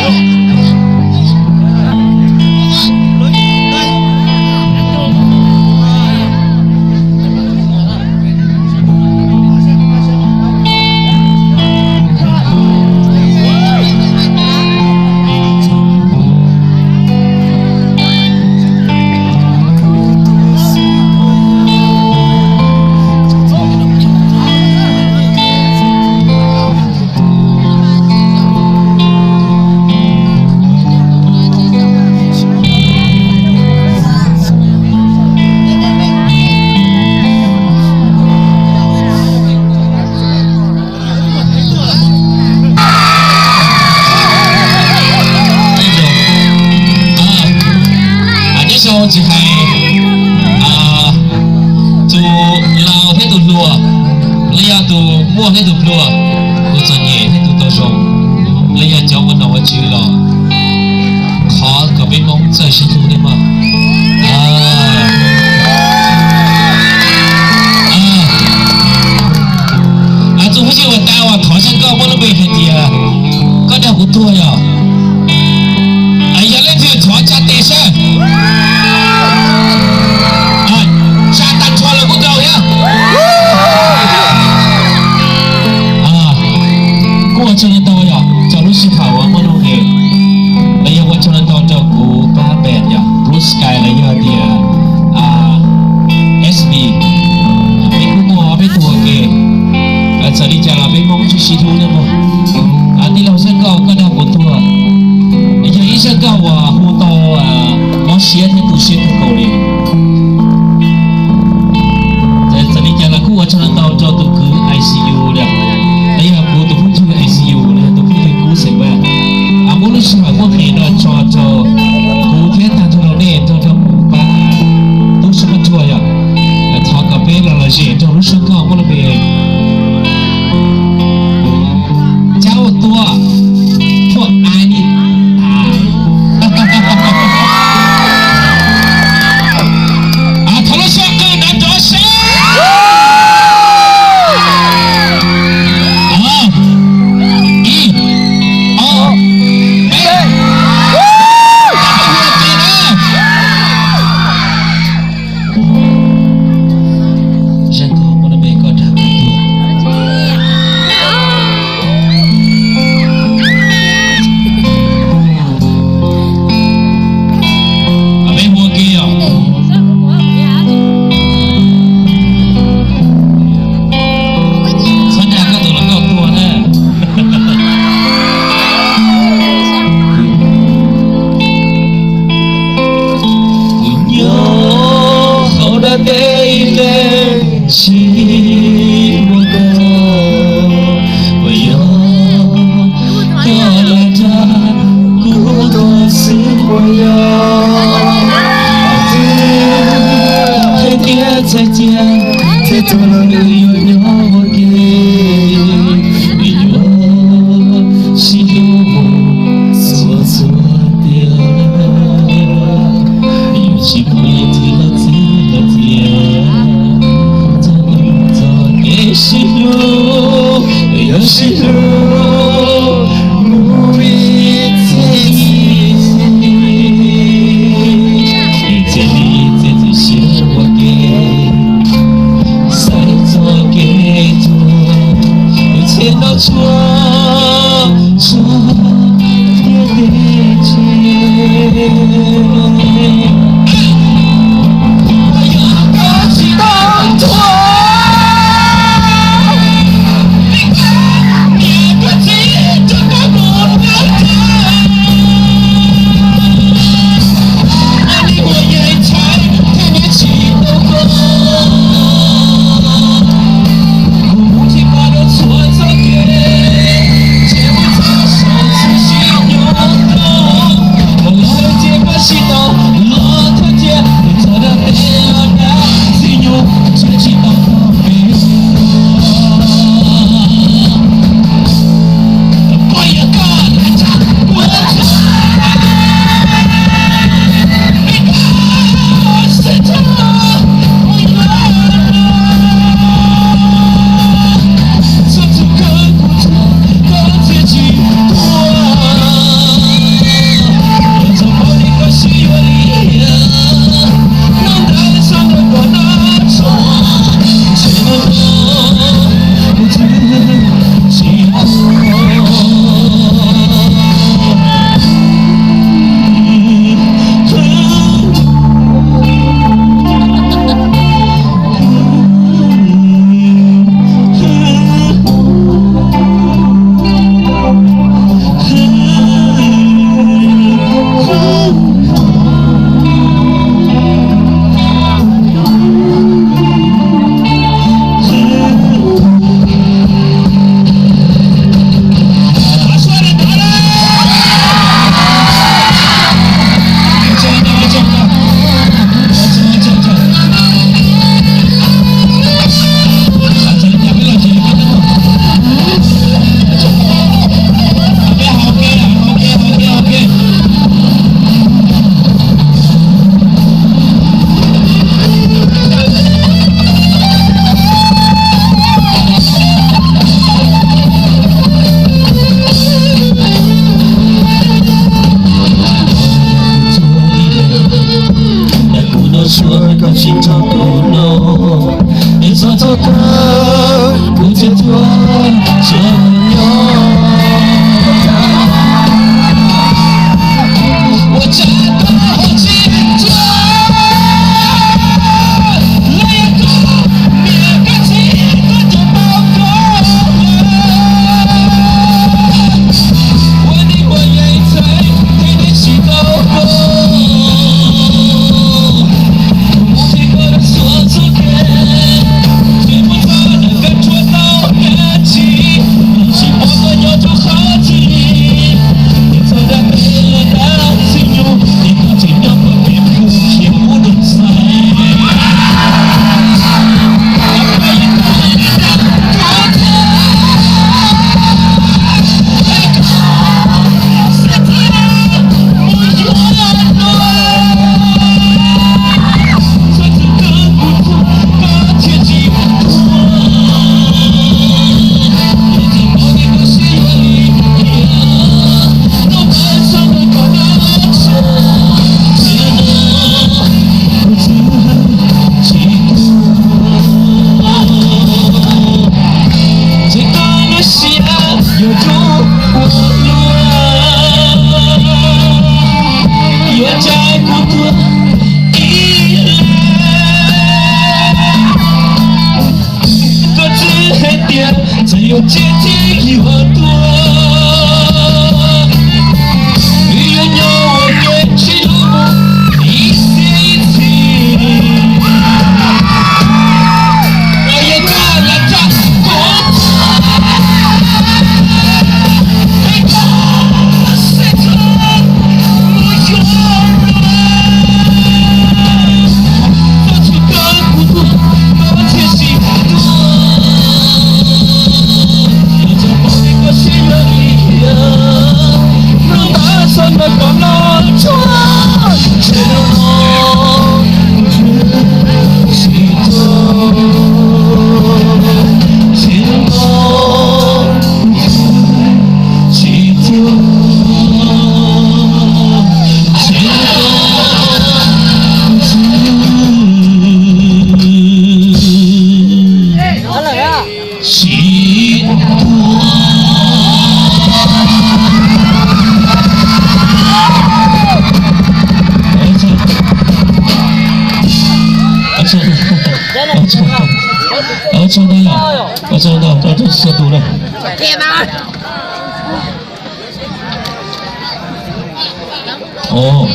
Nyob zoo tsis hais tus laus thiab tus hluas, los yog tus muaj thiab tus pluag, tus txom nyem thiab tus tau zoo, los yog cov ua nom ua tswv los, thov kom peb Hmoob txawj sib hlub thiab mog. Tus phooj ywg uas tas uas thov zaj nkauj muaj lub npe hais tias Koj dag kuv tuag yog, yog leej twg thov tsa tes saib. Tsa tag nrho los kuj tau thiab. Kuj ua tsaug ntau yog rau lub sij hawm uas muaj nuj nqis, los yog ua tsaug ntau rau kuv pab band yog Blue Sky los yog tias S B. Peb kuj muaj peb tus ua ke, txawm li cas los peb Hmoob tseem sib hlub thiab mog. Tij laug, zaj nkauj Koj dag kuv tuag yog ib zaj nkauj uas hu tau mob siab thiab tu siab kawg nkaus li. Txawm li cas los kuj ua tsaug ntau rau tus kwv I C U los yog kuv tus phooj ywg I C U los yog tus phooj ywg kub xeem vaj, muab lub sij hawm muaj nqis no tso rau kuv thiab tag nrho rau nej nrog rau kuv pab tub sab pab ruag yog. Thov kom peb los lom zem rau lub zaj nkauj muaj lub npe Cab ua tua, thuam ai ni. Thov lub suab qw nrov nrov seb. Ib, ob, peb. Zaj nkauj muaj lub npe Koj dag kuv tuag. Peb hu ua ke os. Txhob dag koj tus los koj tuag na. Kuv nyob hauv dab teb ib leeg tsis muaj koj, uas yog koj los dag kuv tuag xwb puas yog? Qhov twg qhia tias txhais cia thiab tuag los nws yuav nyob ua ke, nws yuav sib hlub mus txhua txhua tiam. Yus tsis pom leej twg los txiav los txiav, txog txog kev sib hlub, yuav sib hlub mus ib txhiab ib txhiab li txiav txim siab ua ke, xaiv txoj kev tuag, tus txhia noj tshuaj, tshuaj thiab dej tsev. Txog tus no, es txog txog kawg kuv thiaj tuaj tsev nyob. Ua cas koj ho tsis tuaj, los yog koj niam koj txiv koj cov paub koj lawm. Ua neej ua yaig txhais tej neeg tsis tau koj. Txij koj lub siab yuav rub ua luaj, yuav tsa kuv tuag ib leeg. Koj txwj hais tias txawm yuav tsiab thiab yuav tuag, wb yuav nyob ua ke tsis los mus ib xiab ib txhis. Los yog koj lam tsa kuv tuag, es koj seb txog mus yuav luag. Koj tsis kawg kuv tuag, koj thiaj tsis tuag. Koj txhob pom kev koj siab yuav lim hiam, rau qab xov ntawm koj no tso. Tsev no tsis tuag, tsev no tsis tuag, tsev no tsis tuag. Ua tsaug ntau, ua tsaug ntau rau txhua tus na. Ov,